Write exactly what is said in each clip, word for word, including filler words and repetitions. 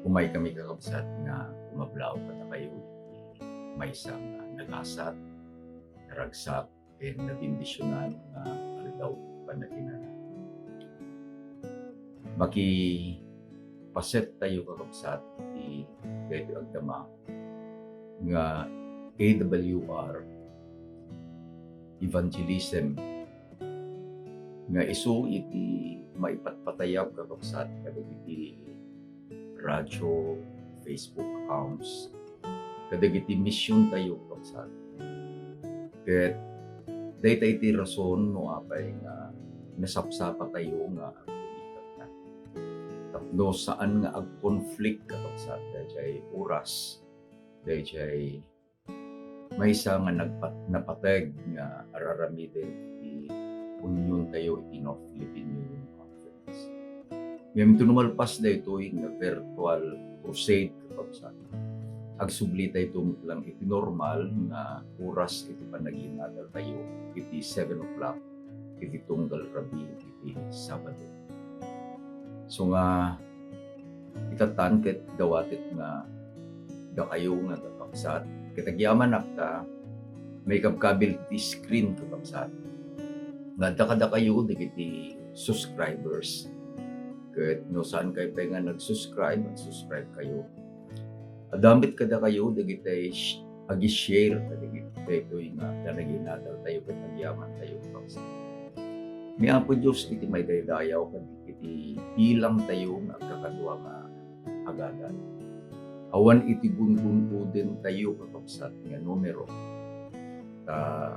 Umaykami, kakabsat, nga umablaw kadakayo iti maysa nga nagasat, naragsak, ken nabendisionan nga aldaw ti panaginana. Makipaset tayo, kakabsat, iti daytoy agdama nga A W R evangelism nga isu iti maipatpatayab, kakabsat, kadagiti radio, Facebook accounts, kadagiti mission tayo, kakabsat. Ket dayta iti rason no apay nga nasapsapa tayo nga agtumitagna. Tapno saan nga agkonflikt, kakabsat, dayjay oras, dayjay maysa nga nagpat-, napateg nga ar-aramiden iti union tayo iti North Philippine Union Conference. Ngem iti no malpas daytoy nga virtual crusade, kakabsat, agsubli tayo met lang iti normal nga oras iti panaginadal tayo iti seven o'clock iti tunggal rabii iti Sabado. So nga, itatan ket dawatek nga dakayo nga kakabsat, ket agyamanak ta maikabkabil ti screen, kakabsat, nga adda kadakayo dagiti subscribers. Ket no saan kayo pay nga nag-subscribe, mag-subscribe kayo. Adda met kadakayo dagiti sh-, agi-share kadagiti daytoy nga panaginadal tayo ket agyaman tayo, kakabsat. Ni Apo Dios iti maidaydayaw kadagiti bilang tayo nga agkakadua nga agadal. Awan iti gungun-oden tayo, kakabsat, nga numero. Ta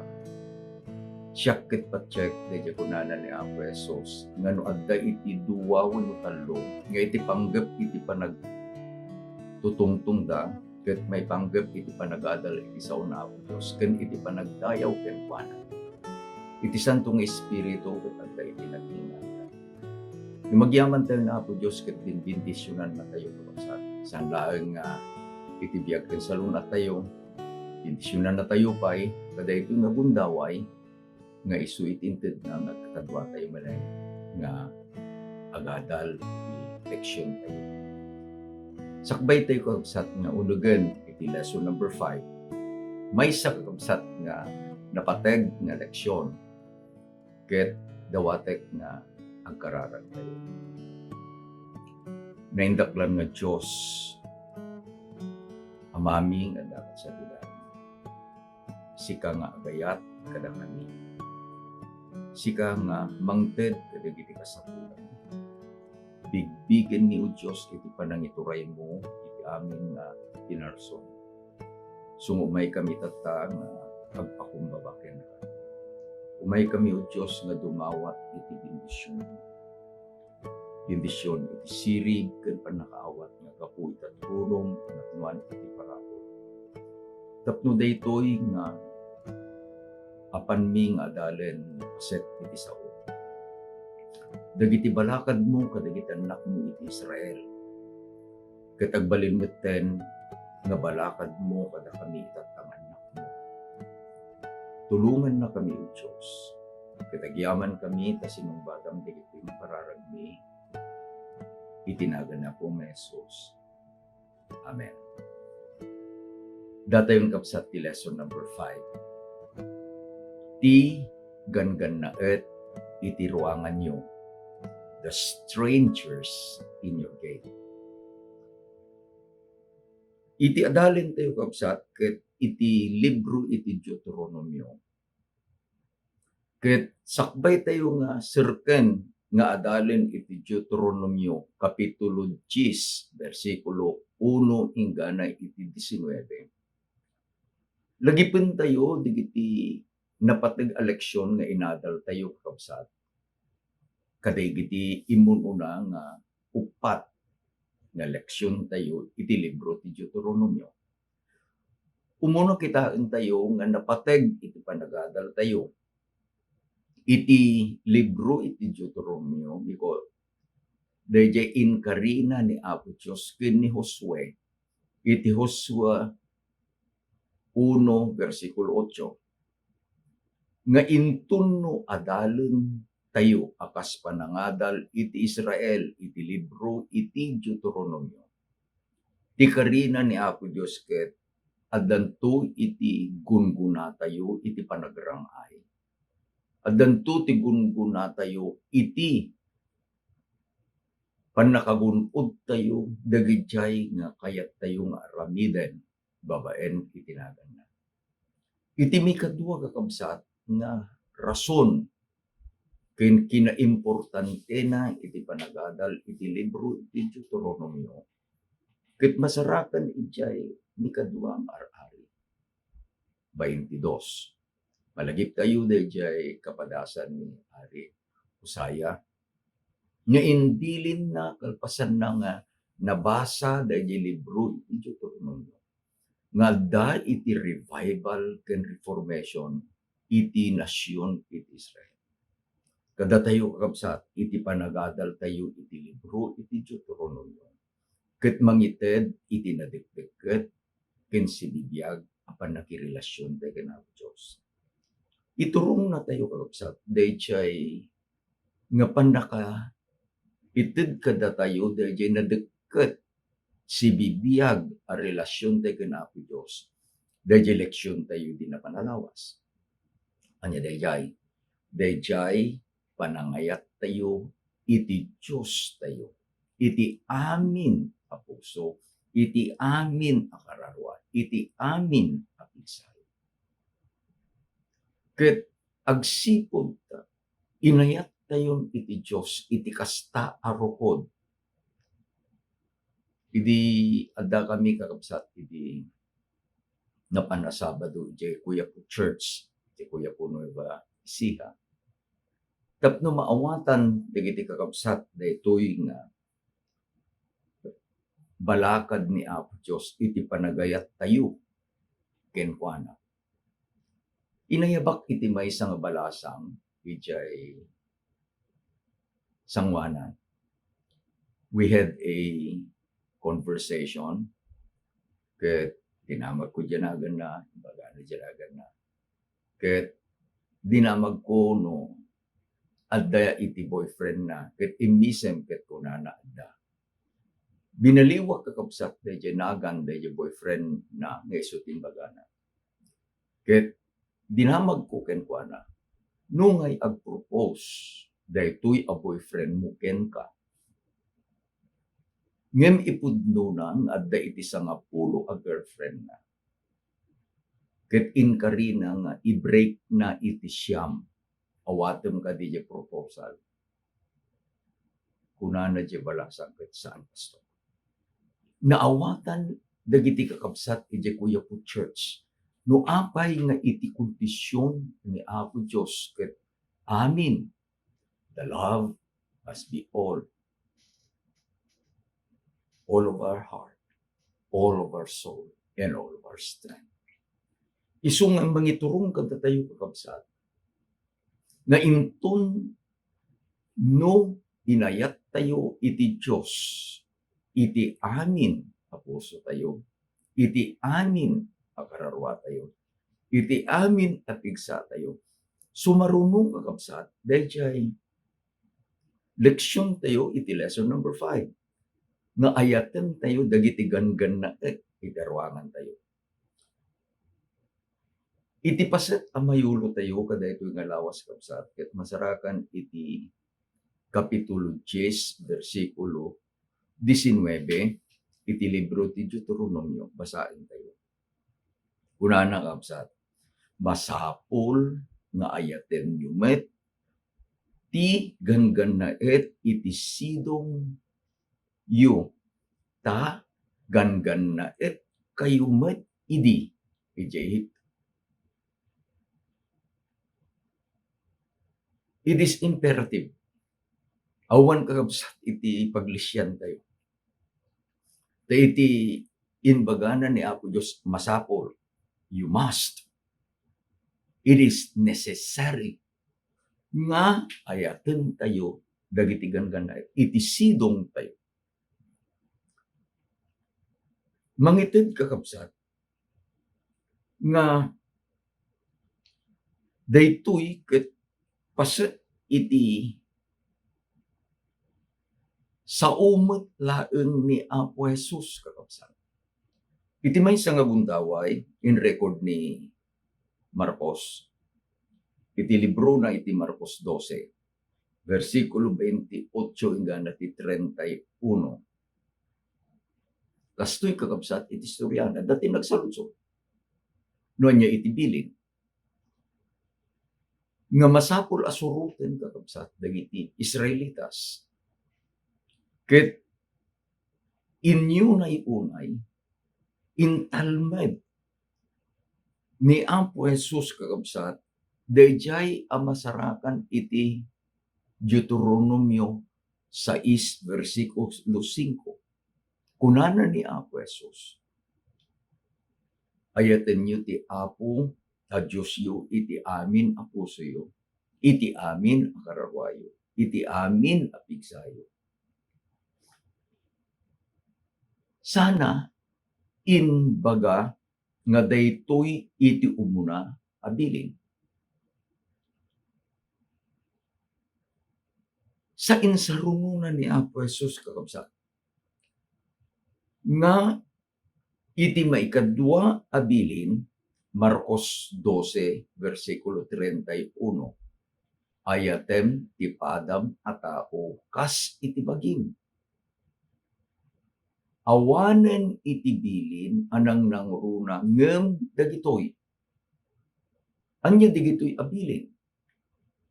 siak ket patiek dayjay kunana ni Apo Jesus nga no adda iti dua wenno tallo nga iti panggep iti panagtutungtongda, ket maipanggep iti panagadal iti sao ni Apo Dios ken iti panagdayaw kenkuana. Iti Santo nga Espiritu ket adda iti naginganda. Imagyaman tayo ni Apo Dios ket binbendisionanna tayo, kakabsat. Saan laeng nga iti biag ken salun-at tayo, bendisionanna tayo pay kadaytoy nga gundaway nga isu iti intedna nga agkakadua tayo manen nga agadal iti leksion tayo. Sakbay tayo, kakabsat, nga unegen iti lesson number five. Maysa, kakabsat, nga napateg nga leksion ket dawatek nga agkararag tayo. Naindaklan nga Dios, Amami nga adda kadagiti langit. Sika nga agayat kadakami. Sika nga mangted kadagiti kasapulanmi. Bigbigenmi, O Dios, iti panangituraymo iti amin nga pinarson. Sumay umaykami tatta nga agpakumbaba kenka. Umaykami, O Dios, nga dumawat iti bendisionmo. Bendision iti sirig ken pannakaawat nga gapu ita ti tulong a napnoan iti parabur. Tapno daytoy nga apanmi nga adalen nga paset iti sao. Dagiti balakadmo kadagiti annakmo iti Israel, ket agbalin metten nga balakadmo kadakami itatta nga annakmo. Tulongannakami, O Dios, ket agyamankami ta sinungbatam dagiti impararagmi. Iti nagan ni Apo Jesus. Amen. Datayon, kabsat, ti lesson number five. Ti ganggannaet iti ruanganyo, the strangers in your gate. Iti adalen tayo, kabsat, ket iti libro iti Deuteronomio, ket sakbay tayo nga serken nga adalen iti Deuteronomio, Kapitulo diyes, bersikulo uno inggana iti diecinueve. Lagipen tayo dagiti napateg a leksion nga inadal tayo, kabsat. Kadagiti immun-una nga uppat nga leksion tayo iti libro ti Deuteronomio. Umuna, kitaen tayo nga napateg iti panagadal tayo. Iti libro iti Deuteronomio, biko, dayjay inkarina ni Apo Dios ken ni Josue, iti Josue uno, bersikulo otso, nga inton no adalen tayo a kas panangadal iti Israel iti libro iti Deuteronomio, Ti karina ni Apo Dios ket addanto iti gungunatayo iti panagrang-ay. Addanto ti gungunatayo iti pannakagun-odtayo dagidiay nga kayattayo nga aramiden babaen iti naganna. Iti mikadua, kakabsat, nga rason ken kinaimportantena iti panagadal iti libro iti Deuteronomio, ket masarakan idiay mikadua nga ar-ari, baintidos. Malagiptayo daydiay kapadasan ni Ari Uzziah, nga indilinna kalpasanna nga nabasa daydiay libro iti Deuteronomio nga adda iti revival ken reformation iti nasion iti Israel. Kadatayo, kakabsat, iti panagadaltayo iti libro iti Deuteronomio, ket mangited iti nadikdikket ken sibibiag a pannakirelasiontayo ken Apo Dios. Iturongnatayo, kakabsat, daydiay nga pannakaited kadatayo daydiay nadikket sibibiag a relasiontayo ken Apo Dios, daydiay leksiontayo idi napan a lawas. Ania daydiay? Daydiay panangayattayo iti Diostayo, iti amin a puso, iti amin a kararua, iti amin a pigsa. Ket agsipud ta inayattayon iti Dios iti kasta a rukod. Idi addakami, kakabsat, idi napan a Sabado idiay Quiapo Church, idiay Quiapo, Nueva Ecija, tapno maawatan dagiti kakabsat daytoy nga balakad ni Apo Dios iti panagayattayo kenkuana. Inayabak iti maysa nga balasang idiay sangoanan. We had a conversation ket dinamagko diay naganna, imbagana diay naganna. Ket dinamagko no adda iti boyfriendna, ket immisem ket kunana adda. Binaliwak, kakabsat, daydiay nagan daydiay boyfriendna nga isu ti imbagana. Ket dinamagko kenkuana, "No ngay agpropose daytoy a boyfriendmo kenka, ngem ipudnona nga adda iti sangapulo a girlfriendna, ket inkarina nga i-breakna iti siam, awatem kadi diay proposal?" Kunana diay balasang ket saan, Pastor. Naawatan dagiti kakabsat idiay Quiapo Church no apay nga iti kondision ni Apo Dios ket amin, the love must be all, all of our heart, all of our soul, and all of our strength. Isu nga mangiturong kadatayo, kakabsat, nga inton no inayattayo iti Dios iti amin a pusotayo, iti amin a kararuatayo, iti amin a pigsatayo, sumaruno, kakabsat, daydiay leksiontayo iti lesson number five, nga ayatentayo dagiti ganggannaet iti aruangantayo. Iti paset a mayulotayo kadaytoy nga lawas, kabsat, ket masarakan iti Kapitulo dies, bersikulo disinnuebe iti libro ti Deuteronomio. Basaentayo. Kunana, kabsat, "Masapul nga ayatenyo met ti ganggannaet iti sidongyo, ta ganggannaetkayo met idi idiay Egipto." It is imperative. Awan, kakabsat, iti paglisiantayo. Ta iti imbagana ni Apo Dios, masapul, you must. It is necessary nga ayatentayo dagiti ganggannaet iti sidongtayo. Mangited, kakabsat, nga daytoy ket paset iti sao met laeng ni Apo Jesus, kakabsat. Iti maysa nga gundaway, in-record ni Marcos, iti librona iti Marcos dose, bersikulo veintiocho inggana ti treinta y uno. Kastoy, kakabsat, iti istoriana, adda ti nagsaludsod no ania iti bilin nga masapul a suroten, kakabsat, dagiti Israelitas. Ket inunay-unay, intalmed ni Apo Jesus, kakabsat, daydiay a masarakan iti Deuteronomio sais, bersikulo singko. Kunana ni Apo Jesus, "Ayatenyo ti Apo a Diosyo iti amin a pusoyo, iti amin a kararuayo, iti amin a pigsayo." Sana imbaga nga daytoy iti umuna a bilin. Sa insarunonan ni Apo Jesus, kakabsat, nga iti maikadua a bilin, Marcos dose, bersikulo treinta y uno, "Ayatem ti padam a tao kas iti bagim." Awanen iti bilin a nangnangruna ngem dagitoy. Ania dagitoy a bilin?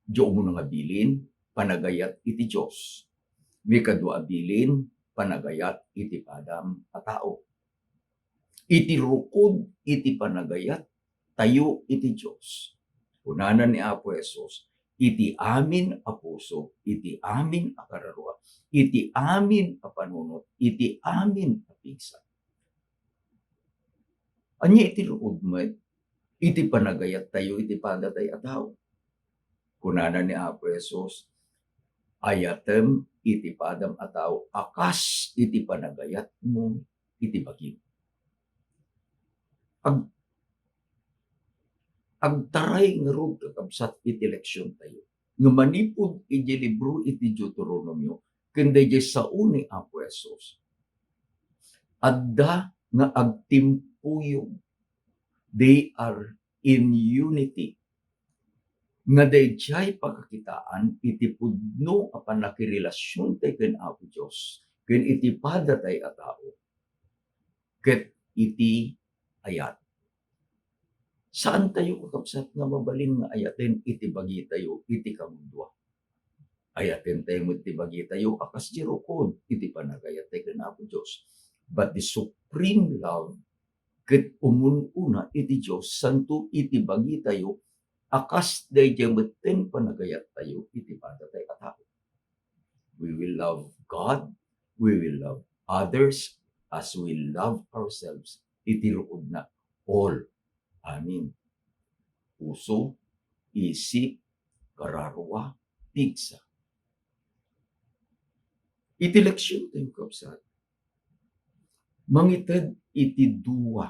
Diay umuna nga bilin, panagayat iti Dios. Maikadua a bilin, panagayat iti padam a tao. Iti rukod iti panagayat tayo iti Dios, kunana ni Apo Jesus, "Iti amin a puso, iti amin a kararua, iti amin a panunot, iti amin a pigsa." Ania iti rukod met iti panagayat tayo iti padatay a tao? Kunana ni Apo Jesus, "Ayatem iti padam a tao a kas iti panagayatmo iti bagim." Ag-, agtaray ngarud, kakabsat, iti leksion tayo nga manipud iti libro iti Deuteronomio ken daydiay sao ni Apo Jesus, adda nga agtimpuyog. They are in unity. Nga daydiay pakakitaan iti pudno a pannakirelasiontayo ken Apo Dios, ken iti padatay a tao, ket iti ayat. Saan tayo, kakabsat, nga mabalin nga ayaten iti bagitayo iti kangudua. Ayaten tayo met ti bagitayo a kas di rukod iti panagayat tayo ken Apo Dios. But the supreme love ket umun-una iti Dios, santo iti bagitayo a kas daydiay metten panagayat tayo iti padatay a tao. We will love God, we will love others as we love ourselves. Iti rukodna, all. Amin. Puso, isip, kararua, pigsa. Iti leksion tayo, kabsat, mangited iti dua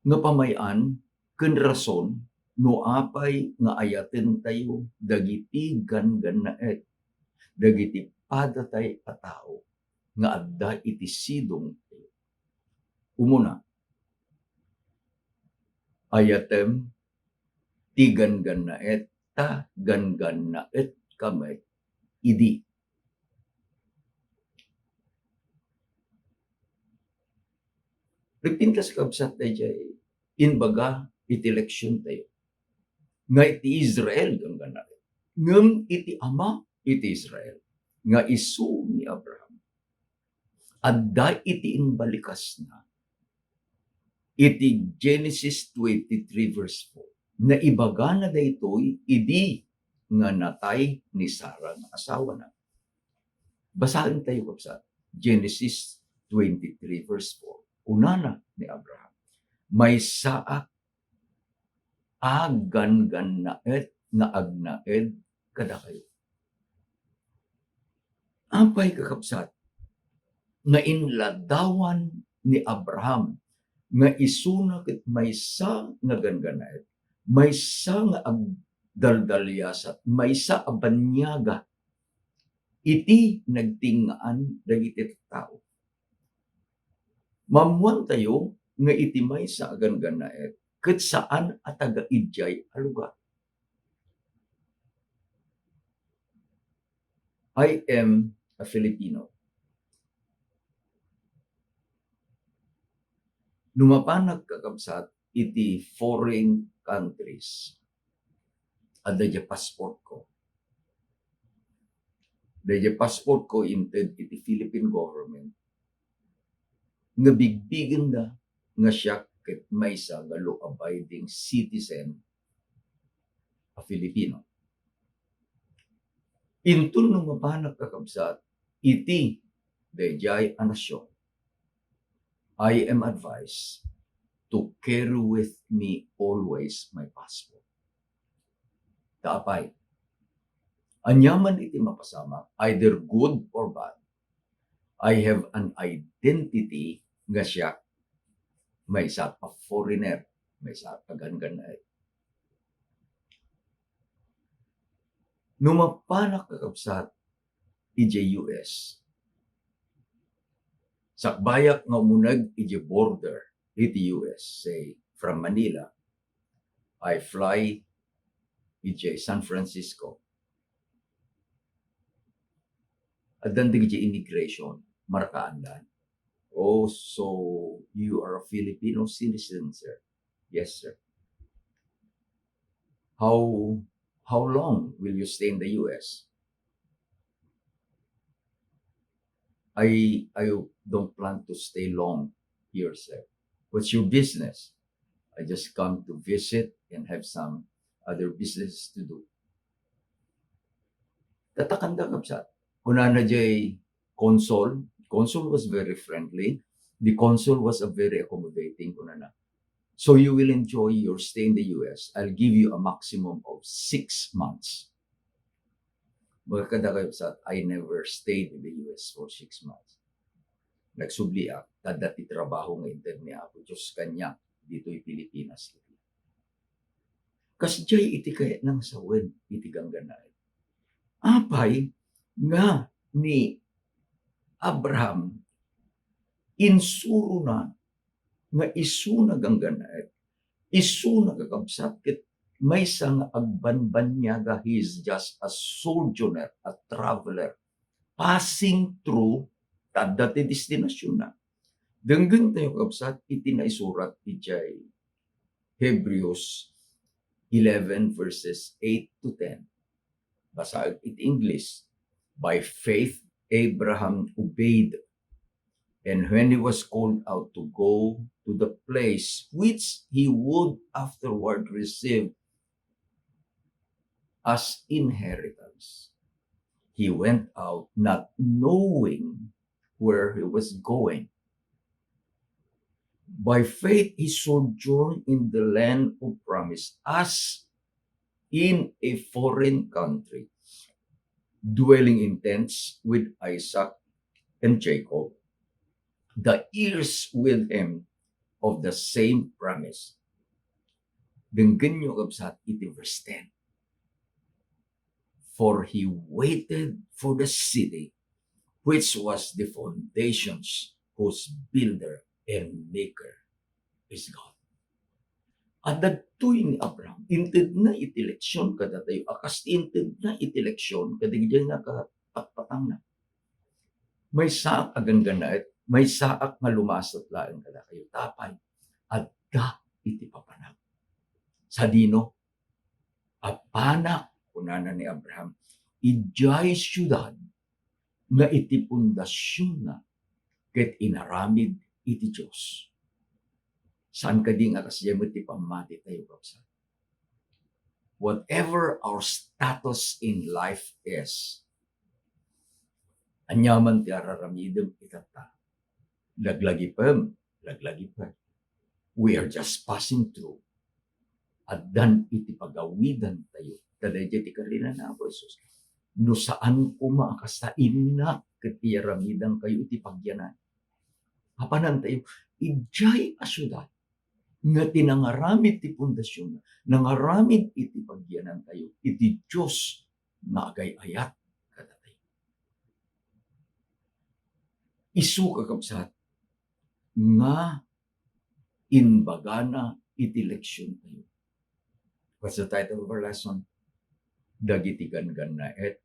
nga pamay-an ken rason no apay nga ayaten tayo dagiti ganggannaet, dagiti padatay a tao nga adda iti sidong tayo. Umuna, ayatem ti ganggannaet, ta ganggannaetka met idi. Ripintas, kabsat, daydiay imbaga iti leksion tayo, nga iti Israel ganggannaet, ngem iti Ama iti Israel, nga isu ni Abraham. Adda iti imbalikasna iti Genesis twenty-three verse four. Naibagana daytoy idi nga natay ni Sara nga asawana. Basaen tayo, kabsat. Genesis twenty-three verse four. Kunana ni Abraham, "Maysaak a ganggannaet nga agnaed kadakayo." Apay, kakabsat, nga inladawan ni Abraham nga isuna ket maysa nga ganggannaet, maysa nga agdaldaliasat, maysa a baniaga iti nagtingngaan dagiti tattao? Maammoantayo nga iti maysa a ganggannaet ket saan a taga idiay a lugar. I am a Filipino. No mapanak, kakabsat, iti foreign countries, adda diay passportko. Daydiay passportko inted iti Philippine government nga bigbigenda nga siak ket maysa nga law-abiding citizen a Filipino. Inton no mapanak, kakabsat, iti daydiay a nasion, I am advised to carry with me always my passport. Ta apay, aniaman iti mapasamak, either good or bad, I have an identity nga siak maysa a foreigner, maysa a ganggannaet. No mapanak, kakabsat, idiay U S, sakbayak nga umuneg idiay border iti U S, say, from Manila, I fly idiay San Francisco. Addan dagiti immigration, markaandan. "Oh, so you are a Filipino citizen, sir?" "Yes, sir." "How, how long will you stay in the U S?" "I, I don't plan to stay long here, sir." "What's your business?" "I just come to visit and have some other business to do." Tatakanda, kabsat. Kunana jay consul, consul was very friendly. The consul was a very accommodating, kunana. "So you will enjoy your stay in the U S. I'll give you a maximum of six months." Mga kadakayo, kabsat, I never stayed in the U S for six months. Nagsubliak, ta adda ti trabaho nga inted ni Apo Dios kaniak ditoy Pilipinas. Kasdiay iti kayatna nga sawen iti ganggannaet. Apay nga ni Abraham, insurona nga isuna ganggannaet, isuna kakabsat, ket maysa nga agbanbanniaga, he is just a sojourner, a traveler, passing through, ta adda ti destinasionna. Denggentayo, kabsat, iti naisurat idiay Hebrews eleven verses eight to ten. Basaek iti English. "By faith, Abraham obeyed, and when he was called out to go to the place which he would afterward receive as inheritance, he went out not knowing where he was going. By faith, he sojourned in the land of promise as in a foreign country, dwelling in tents with Isaac and Jacob, the heirs with him of the same promise." Denggenyo, kabsat, iti verse ten. "For he waited for the city which was the foundations, whose builder and maker is God." Adda daytoy ni Abraham, intedna iti leksion kadatayo, a kas ti intedna iti leksion kadagiti nakapatpatangna. Maysaak a ganggannaet, maysaak nga lumaset laeng kadakayo, ta apay, adda iti papanak. Sadino? "Apanak," kunana ni Abraham, "idiay siudad nga iti pundasionna ket inaramid iti Dios." Saan kadi nga kasdiay met ti pammatitayo, kabsat? Whatever our status in life is, aniaman ti araramidem itatta, laglagipem, laglagipek, we are just passing through. Addan iti pagawidantayo. Ta daydiay ti karina ni Apo Jesus. No saan koma a kasta, innak ket iyaramidankayo iti pagyanan. Apanantayo, idiay a siudad nga ti nangaramid ti pundasionna, nangaramid iti pagyanantayo, iti Dios nga agay-ayat kadatayo. Isu, kakabsat, nga imbagana iti leksiontayo. What's the title of our lesson? Dagiti ganggannaet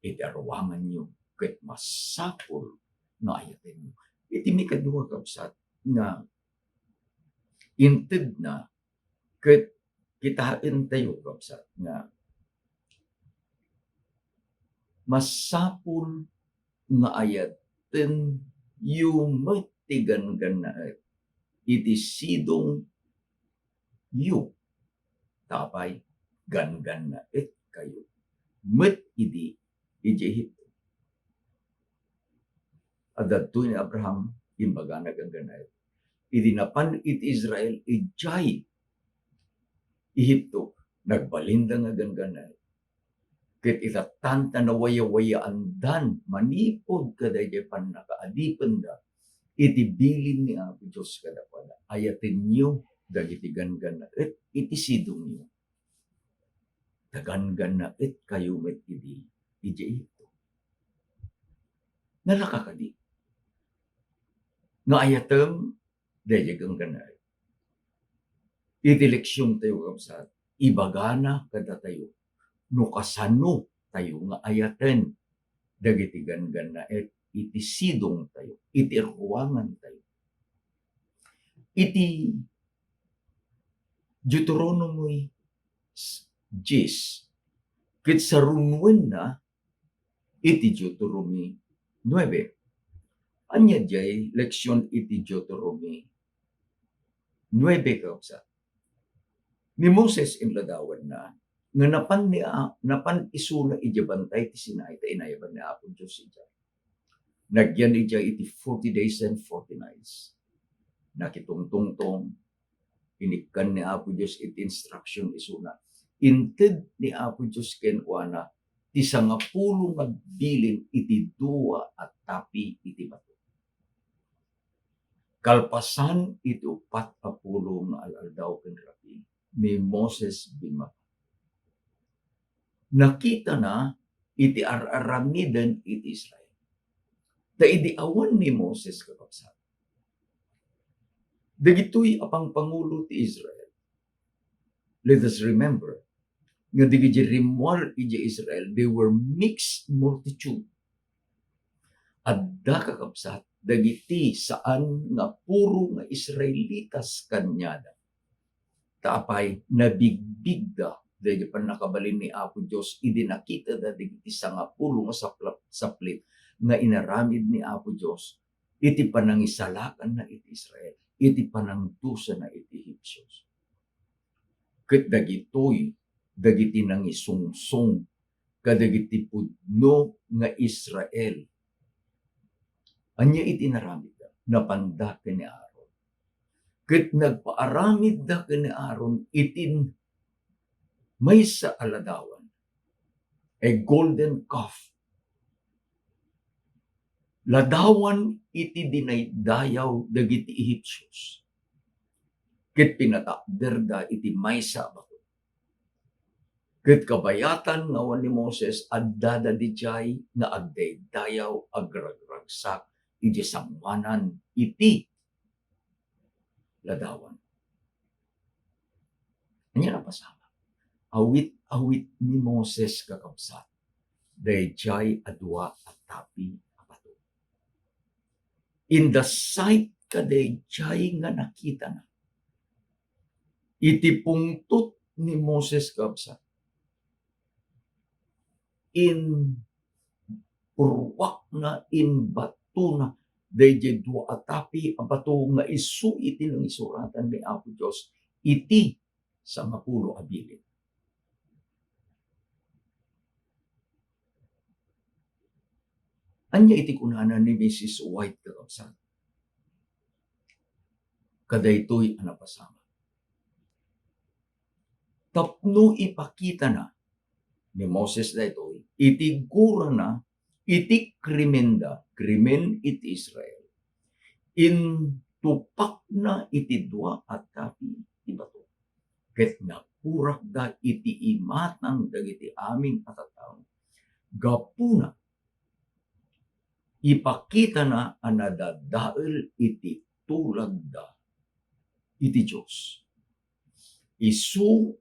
iti aruanganyo ket masapul nga ayatenyo. Iti mikadua, kabsat, nga intedna ket kitaentayo, kabsat, nga masapul nga ayatenyo met ti ganggannaet iti sidongyo, ta apay, ganggannaetkayo met idi idiay Egipto. Adda daytoy ni Abraham, imbagana ganggannaet. Idi napan iti Israel idiay Egipto, nagbalinda nga ganggannaet. Ket itattanta nawayawayaandan manipud kadaydiay pannakaadipenda iti bilin ni Apo Dios kadakuada, "Ayatenyo dagiti ganggannaet iti sidongyo, ta ganggannaetkayo met idi idiay Egipto." Nalaka kadi nga ayatem daydiay ganggannaet? Iti leksiontayo, kabsat, ibagana kadatayo no kasano tayo nga ayaten dagiti ganggannaet iti sidongtayo, iti ruangantayo. Iti Deuteronomy s-, dies, ket sarunuenna iti Deuteronomy nuebe. Ania diay leksion iti Deuteronomy nuebe, kakabsat? Ni Moses inladawanna nga napan ni A-, napan isuna idiay bantay ti Sinai ta inayaban ni Apo Dios idiay. Nagyan idiay iti forty days and forty nights. Nakitungtungtong, inikkan ni Apo Dios iti instruction isuna. Inted ni Apo Dios kenkuana ti sangapulo nga bilin iti dua a tapi iti bato. Kalpasan iti upat a pulo nga al-aldaw ken rabii ni Moses bimmaba. Nakitana iti ar-aramiden iti Israel. Ta idi awan ni Moses, kakabsat, dagitoy a pangpangulo ti Israel, let us remember nga dagiti rimmuar idiay Israel, they were mixed multitude. Adda, kakabsat, dagiti saan nga puro nga Israelitas kaniada. Ta apay, nabigbigda dagiti pannakabalin ni Apo Dios idi nakitada dagiti sangapulo nga sapla-, saplit nga inaramid ni Apo Dios iti panangisalakanna iti Israel, iti panangdusana iti Ehipsios. Ket dagitoy dagiti nangisungsong kadagiti pudno nga Israel. Ania iti inaramidda? Napanda ken ni Aaron. Ket nagpaaramidda ken ni Aaron iti maysa a ladawan, a golden calf. Ladawan iti dinaydayaw dagiti Ehipsios. Ket pinatakderda iti maysa a bato. Ket kabayatan nga awan ni Moses, addada didiay nga agdaydayaw, agragragsak iti sangoanan iti ladawan. Ania napasamak? Awit-awit ni Moses, kakabsat, daydiay a dua a tapi a bato. In the sight kadaydiay nga nakitana, iti pungtot ni Moses, kabsat, inpurruakna, inbatona daydiay dua a tapi a bato nga isu iti nangisuratan ni Apo Dios iti sangapulo a bilin. Ania iti kunana ni Missus White, kakabsat? Kadaytoy a napasamak. Tapno ipakitana ni Moses daytoy, iti gurana iti krimenda, krimen iti Israel. Intupakna iti dua a tapi ti bato. Ket napurakda iti imatang dagiti amin a tattao. Gapuna, ipakitana a nadadael iti tulagda iti Dios. Isu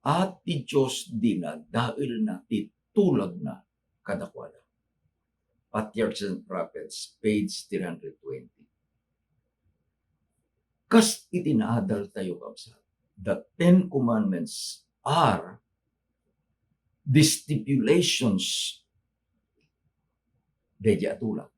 a ti Dios dinadaelna ti tulagna kadakuada. Patriarchs and Prophets, page three hundred twenty. Kas iti naadaltayo, kabsat, the Ten Commandments are the stipulations daydiay a tulag.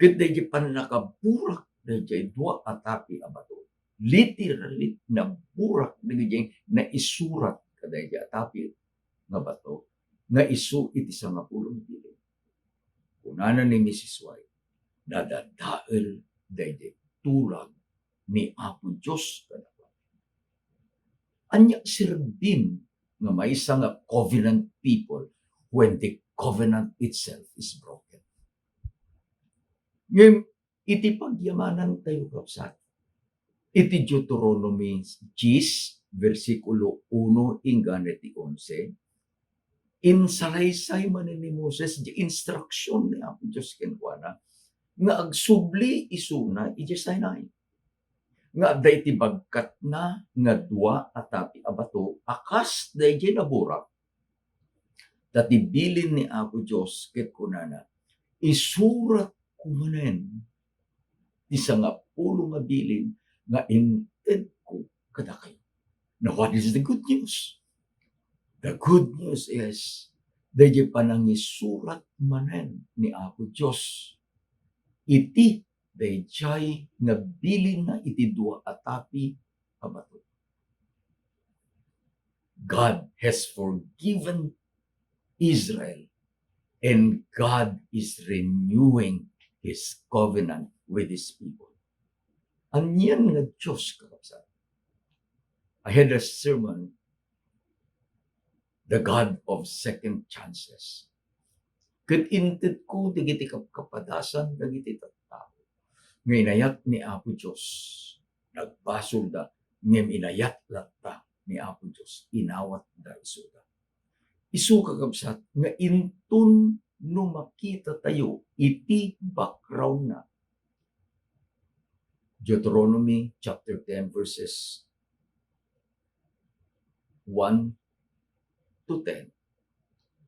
Ket daydiay pannakaburak daydiay dua a tapi a bato. Literally, naburak daydiay naisurat kadaydiay a tapi nga bato nga isu iti sangapulo nga bilin. Kunana ni Missus White, nadadael daydiay tulag ni Apo Dios kadakuada. Ania serbim nga maysa nga covenant people when the covenant itself is broken? Ngem iti pagyamanantayo, kabsat, iti Deuteronomy diyes, bersikulo uno inggana ti onse, insalaysay manen ni Moses ti instruksion ni Apo Dios kenkuana nga agsubli isuna idiay Sinai, nga adda iti bagkatna nga dua a tapi a bato a kas daydiay naburak. Ta ti bilin ni Apo Dios ket kunana, "Isuratko manen ti sangapulo nga bilin nga intedko kadakayo." Now, what is the good news? The good news is, daydiay panangisurat manen ni Apo Dios iti daydiay nga bilinna iti dua a tapi a bato. God has forgiven Israel, and God is renewing His covenant with His people. Anian nga Dios, kakabsat? I had a sermon, The God of Second Chances. Ket intedko dagiti kapkapadasan dagiti tattao nga inayat ni Apo Dios. Nagbasolda, ngem inayat latta ni Apo Dios, inawatda isuda. Isu, kakabsat, nga inton no makitatayo iti background-na, Deuteronomy chapter ten, verses one to ten.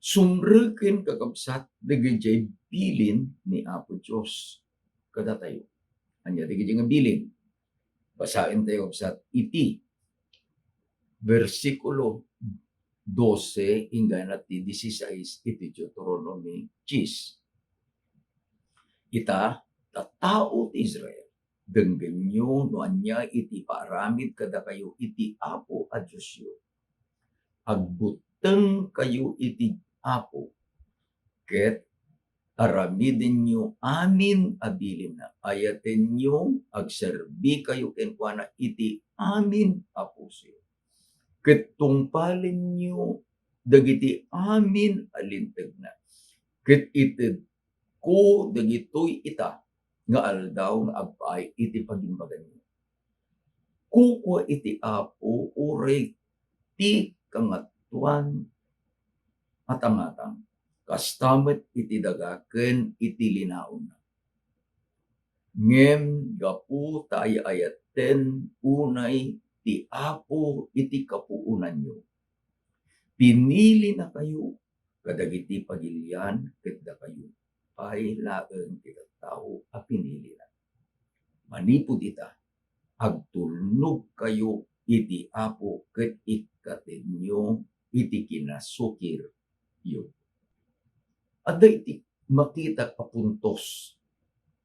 Sumreken, kakabsat, dagiti bilin ni Apo Dios kadatayo. Ania dagiti nga bilin? Basaentayo, kabsat, iti bersikulo dose inggana ti disisais iti Deuteronomy diyes. Ita, tattao ti Israel, denggenyo no ania iti ipaaramid kadakayo iti Apo a Diosyo. Agbuttengkayo iti Apo, ket aramidenyo amin a bilinna. Ayatenyo, agserbikayo kenkuana iti amin a pusoyo. Ket tungpalenyo dagiti amin a lintegna. Ket itedko dagitoy ita nga aldaw nga agpaay iti pagimbaganyo. Kukua iti Apo uray ti kangatoan a tangatang, kasta met iti daga ken iti linaonna. Ngem gapu ta ay-ayaten unay ti Apo iti kapuonanyo, pinilinakayo kadagiti pagilian, ket dakayo pay laeng ti tattao a pinilina. Manipud ita, agtulnogkayo iti Apo ket ikkatenyo iti kinasukiryo. Adda iti makitak a puntos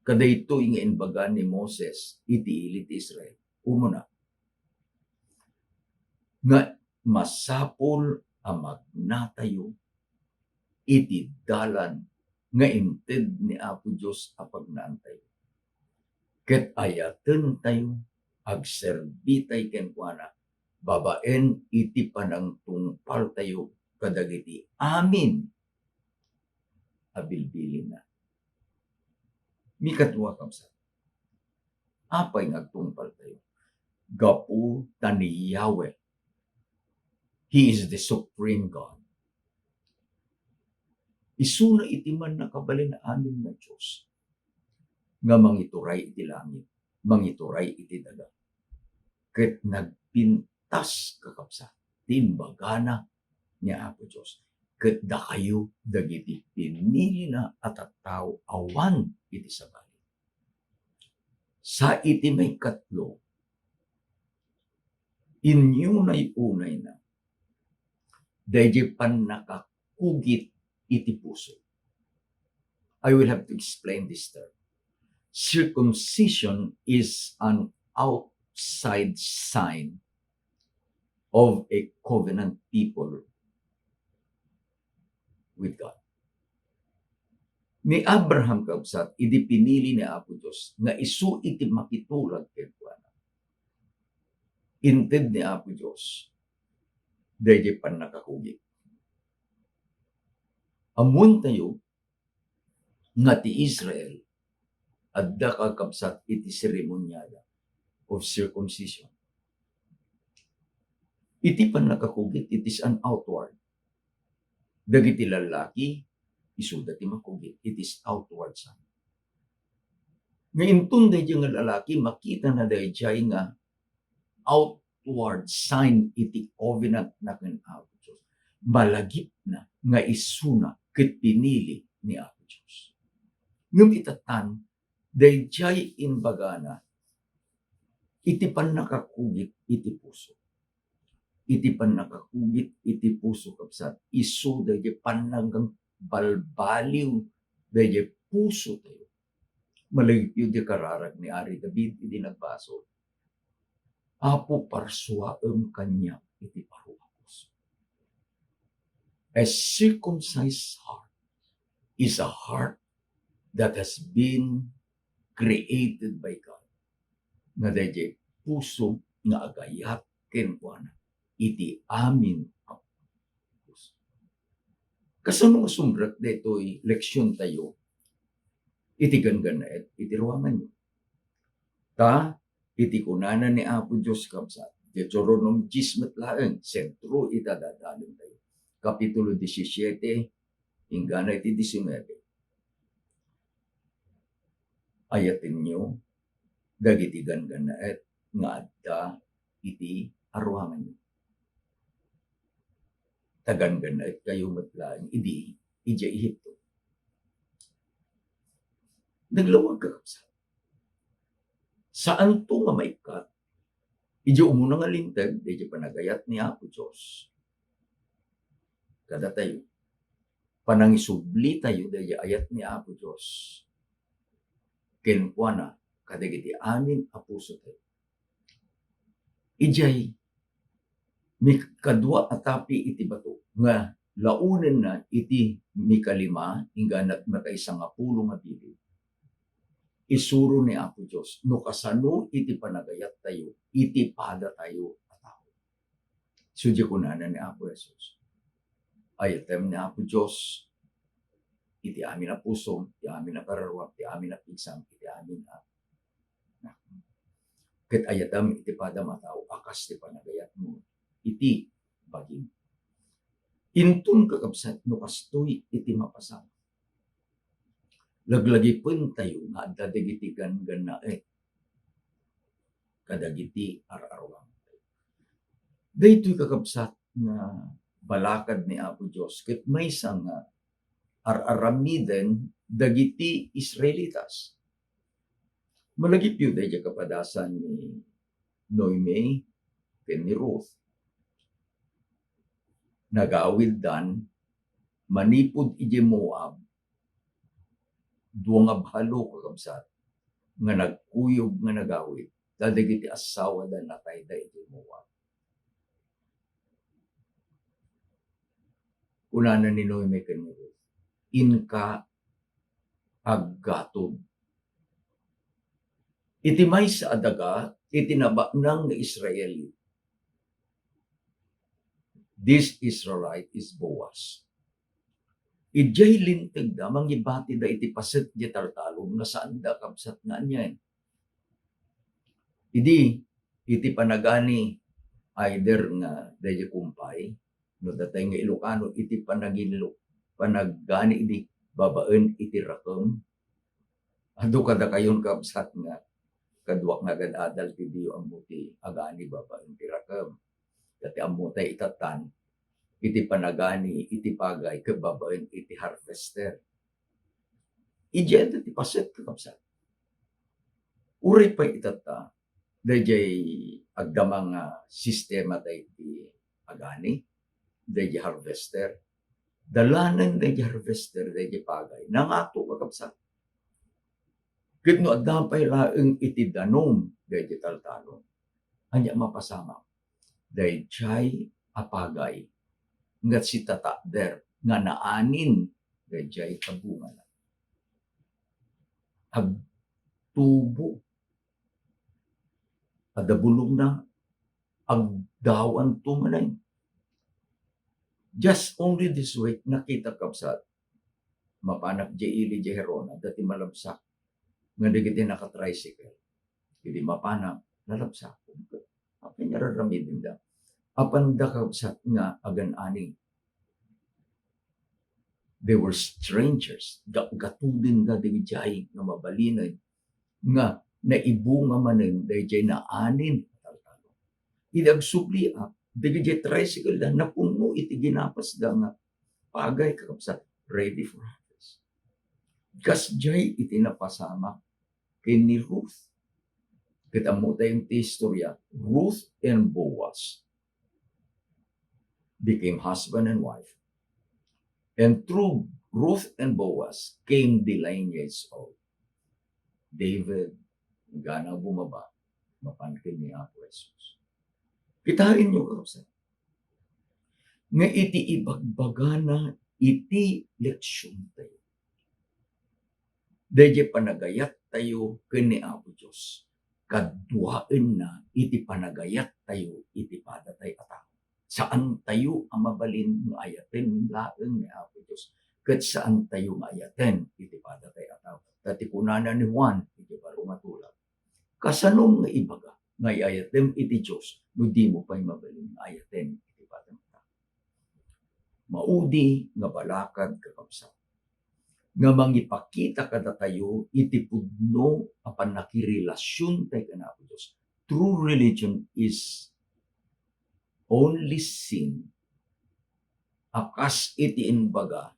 kadaytoy nga imbaga ni Moses iti ili ti Israel. Umuna, nga masapul a magnatayo iti dalan nga inted ni Apo Dios a pagnaantayo. Ket ayatentayo, agserbitay kenkuana babaen iti panangtungpaltayo kadagiti amin a bilbilinna. Mikadua, kabsat, apay nga agtungpaltayo? Gapu ta ni Yahweh, He is the supreme God. Isuna iti mannakabalin amin nga Dios nga mangituray iti langit, mangituray iti daga. Ket nagpintas, kakabsat, ti imbagana ni Apo Dios, ket dakayo dagiti pinilina a tattao awan iti sabali. Sa iti maikatlo, inyunay-unayna, daydi pannakakugit iti puso. I will have to explain this term. Circumcision is an outside sign of a covenant people with God. Ni Abraham, kabsat, idi pinili ni Apo Dios nga isu iti makitulag kenkuana, inted ni Apo Dios daydi pannakakugit. Ammoentayo nga ti Israel adda, kakabsat, iti seremoniada of circumcision. Iti pannakakugit, it is an outward. Dagiti lallaki, isuda ti makugit, it is outward sign. Nga inton daydi nga lalaki, makitana daydiay nga outward sign iti covenant na ken Apo Dios. Malagipna nga isuna ket pinili ni Apo Dios. Ngem itattan, daydiay imbagana iti pannakakugit iti puso. Iti pannakakugit iti puso, kabsat, isu daydiay pannangbalbaliw daydiay puso tayo. Malagipyo di kararag ni Ari David idi nagbasol, "Apo, parsuaem kaniak iti baro a puso." A circumcised heart is a heart that has been created by God. Nga daydiay puso nga agayat kenkuana iti amin a puso. Kasano nga sumrek daytoy leksion tayo iti ganggannaet iti ruanganyo? Ta iti kunana ni Apo Dios, kabsat, Deuteronomy dies met laeng, sentro ita dadalen tayo. Kapitulo disisiete, inggana iti diesinuebe. Ayatenyo dagiti ganggannaet nga adda iti aruanganyo. Ta ganggannaetkayo met laeng idi idiay Ehipto. Naglawag, kakabsat. Saanto nga maikkat idiay umuna nga linteg, daydiay panagayat ni Apo Dios kadatayo. Panangisubli tayo daydiay ayat ni Apo Dios kenkuana kadagiti amin a puso tayo. Idiay mikadua a tapi iti bato nga launenna iti mikalima, inggana makaissangapulo nga bilin, isuro ni Apo Dios no kasano iti panagayat tayo iti pada tayo a tao. So, di kunana ni Apo Jesus, "Ayatem ni Apo Dios iti amin a pusom, iti amin a kararuam, iti amin a pigsam, iti amin a, ket ayatem iti padam a tao a kas ti panagayatmo iti bagim." Inton, kakabsat, no kastoy iti mapasamak, laglagipentayo nga adda dagiti ganggannaet kadagiti ar-aruang. Daytoy, kakabsat, nga balakad ni Apo Dios ket maysa nga ar-aramiden dagiti Israelitas. Malagipyo daydiay kapadasan ni Noemi ken ni Ruth. Nagawiddan manipud idiay Moab dua nga bahalo, kakabsat, nga nagkuyog nga nagawid, ta dagiti assawada natayda iti Moab. Kunana ni Noemi ken ni Ruth, "Inka aggatod." Iti maysa a daga iti nabaknang nga Israel, this Israelite is Boaz. Idiay lintegda, mangibatida iti paset diay taltalon nga saanda, kabsat, nga aniaen. Idi, iti panagani, either nga daydiay kumpay, no datay nga Ilocano, iti panaginlo. panagani idi babaen iti rakem? Adu kadakayon, kabsat, nga kaduak nga agad-adal ti diyo ammo ti agani babaen ti rakem. Ket ti ammotay itatan iti panagani iti pagay ket babaen iti harvester. Idiay adda ti paset, kakabsat. Uray pay itatta, daydiay agdama nga sistema daydi agani, daydi harvester, dalanen daydi harvester, daydi pagay. Nangato, kakabsat. Ket no adda pay laeng iti danum daydi taltalon, ania mapasamak? Daydiay a pagay nga sitatapder nga naanin daydiay a bungana. Agtubo. Adda bulongna, agdawan to manen. Just only this week, nakita, kabsat, mapanak diay ili diay Gerona, adda ti malabsak nga dagiti naka-tricycle. Idi mapanak, nalabsak. Apay nga raramidenda? Apanda, kabsat, nga agan-ani. They were strangers. Gatgatodenda dagijay nga mabalinen nga naibunga manen dayjay naanin a taltalon. Idi agsubliak, dagijay tricycle da, napunno iti ginapasda nga pagay, kakabsat, ready for harvest. Kasdiay iti napasamak ken ni Ruth. Ket ammotayo ti istorya, Ruth and Boaz became husband and wife. And through Ruth and Boaz came the lineage of David, gana bumaba, mapan ken ni Apo Jesus. Kitaenyo, kakabsat, nga iti ibagbagana iti leksiontayo, dayjay panagayattayo ken ni Apo Dios, kaduaenna iti panagayattayo iti padatay a tao. Saantayo a mabalin nga ayaten laeng ni Apo Dios, ket saantayo nga ayaten iti padatay a tao. Ta ti kunana ni Juan iti baro nga tulag, "Kasanom nga ibaga nga ay-ayatem iti Dios no dimo pay mabalin nga ayaten iti padatay a tao?" Maudi nga balakad, kakabsat, nga mangipakita kadatayo iti pudno a pannakirelasiontayo ken Apo Dios. True religion is only seen a kas iti imbaga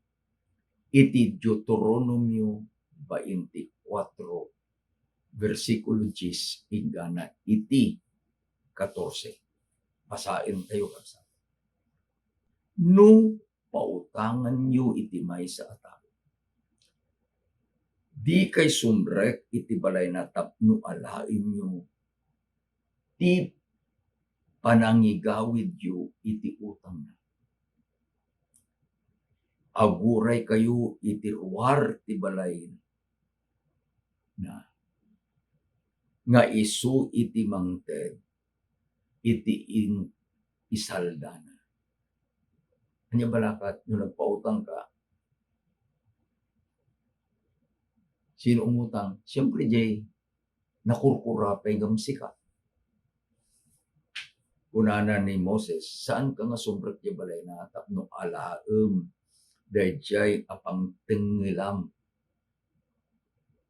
iti Deuteronomio twenty-four, bersikulo diyes inggana iti katorse. Basaentayo, kabsat. No pautanganyo iti maysa a tao, dikay sumrek iti balayna tapno alaenyo ti panangigawidyo iti utangna. Aguraykayo iti ruar ti balayna nga isu iti mangted iti in-, isaldana. Ania, balakad, no nagpautangka, sino umutang? Siyempre, jay nakurkura pay ngem sika. Kunana ni Moses, "Saanka nga sumrek jay balayna tapno alaem dayjay a pangtengngelam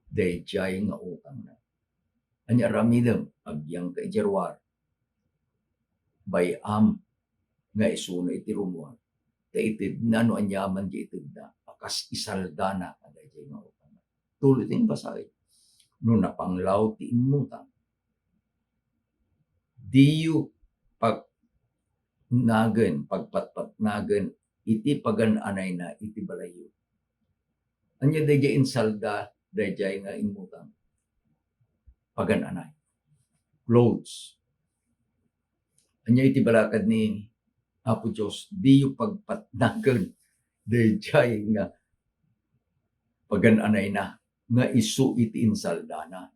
dayjay nga utangna." Ania aramidem? Agyangka idiay ruar. Bay-am nga isuna iti rumuar. Ta itedna no aniaman ti itedna, a kas isaldana kadayjay nga utangna. Tuloy ti basaen. No napanglaw ti immutang, diyo pagnagen, pagpatpatnagen iti pagan-anayna iti balayyo. Ania dayjay insalda dayjay nga immutang? Pagan-anay. Clothes. Ania iti balakad ni Apo Dios? Diyo pagpatnagen dayjay nga pagan-anayna nga isu iti insaldana.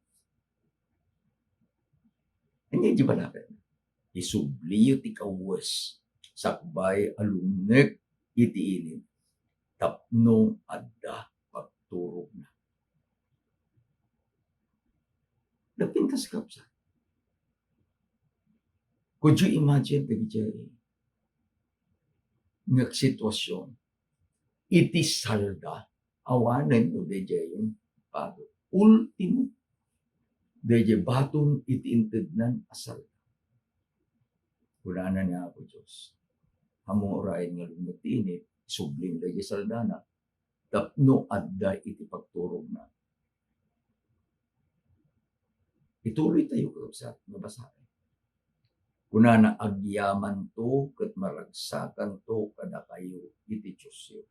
Ania iti balakad? Isubliyo ti kawes sakbay a lumnek iti init tapno adda pagturogna. Napintas, kabsat. Could you imagine dagiti nga sitwasyon? iti salda, awanen no daydiayen baton. Ultimo, daydiay baton iti intednan a salda. Kunana ni Apo Dios, "Ammom nga urayen nga lumned ti init, isublim daydiay saldana, tapno adda iti pagturogna." Ituloy tayo, kakabsat, nga basaen. Kunana, "Agyamanto ket maragsakanto kadakayo iti Diosyo.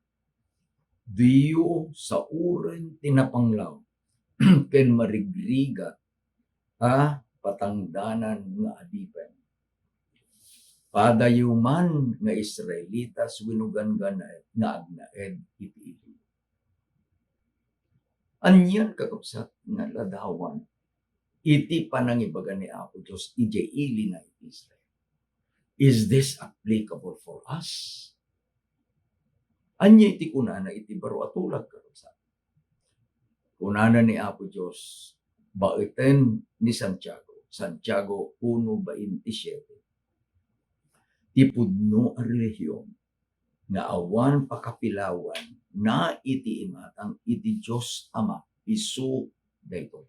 Diyo saoren ti napanglaw ken marigrigat a patangdanan nga adipen. Padayo man nga Israelitas wenno ganggannaet nga agnaed iti iliyo." Anian, kakabsat, nga ladawan iti panangibaga ni Apo Dios idiay ili na iti Israel? Is this applicable for us? Ania iti kunana iti baro a tulag, kakabsat? Kunana ni Apo Dios, baeten ni Santiago, Santiago uno veintisiete, "Ti pudno a relihion nga awan pakapilawanna iti imatang iti Dios Ama, isu daytoy: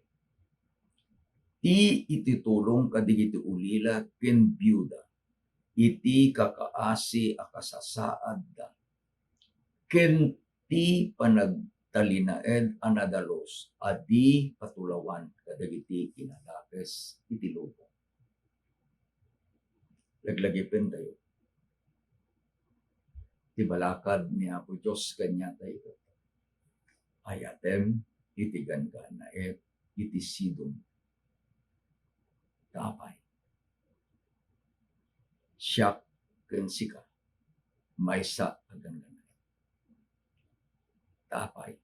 ti itutulong kadagiti ulila ken biuda iti kakaasi a kasasaadda, ken ti panagtalinaed a nadalus a di patulawan kadagiti kinadakes iti lubong." Laglagipentayo ti balakad ni Apo Dios kaniatayo. Ayatem iti ganggannaet iti sidong. Ta apay? Siak ken sika, maysa a ganggannaet. Ta apay?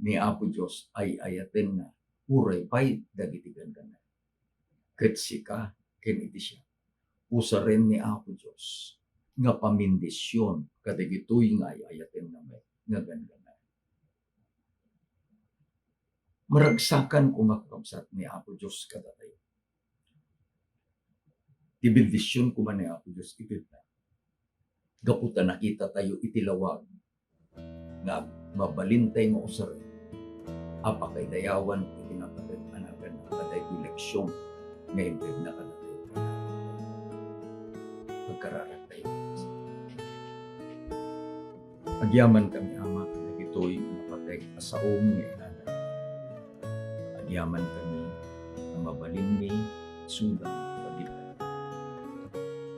Ni Apo Dios ay-ayatenna uray pay dagiti ganggannaet. Ket sika ken iti siak, usaren ni Apo Dios nga pamindision kadagitoy nga ay-ayatenna met nga ganggannaet. Maragsakan koma, kakabsat, ni Apo Dios kadatayo. Ti bendision koma ni Apo Dios itedna gapu ta nakitatayo iti lawag nga ag-, mabalintay nga usaren a pakaidayawan iti napaket a naganna kadaytoy leksion nga intedna kadatayo. Agkararagtayo. Agyamankami, Ama, kadagitoy a napatek a saom nga inana. Agyamankami a mabalinmi isuda nga pagitdan.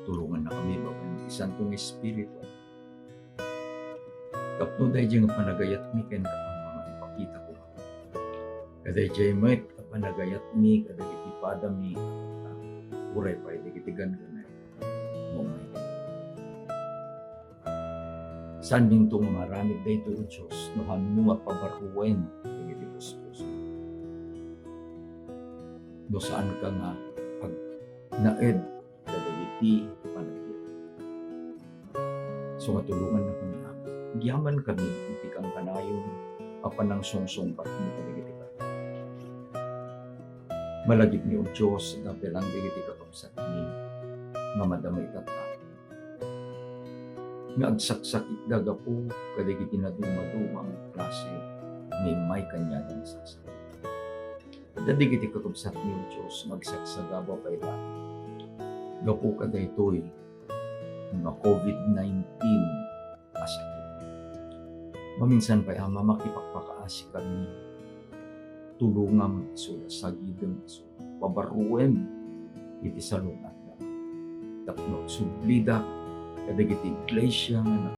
Tulongannakami babaen ti Santo nga Espiritu tapno daydiay nga panagayatmi kenka, Ama, maipakita koma kadaydiay met a panagayatmi kadagiti padami a uray pay dagiti ganggannaet nga umay. Saanminto nga maaramid daytoy, O Dios, no haanmo nga pabarruen dagiti puspuso. No saanka nga agnaed kadagiti panagbiag. So, nga tulongannakami, Ama. Agyamankami iti kankanayon a panangsungsungbatmo kadagiti tattao. Malagipmi, O Dios, nga appelan dagiti kakabsatmi nga madama iti tattao nga agsaksakitda gapu kadagiti nadumaduma nga klase nga immay kaniada nga sarsarita. Adda dagiti kakabsatmi, O Dios, nga agsagsagaba pay laeng gapu kadaytoy nga covid nineteen a sakit. Maminsan pay, Ama, makipagpakaasikami. Tulongam isuda, sagidem isuda, pabarruem iti salun-atda tapno agsublida kadagiti iglesia nga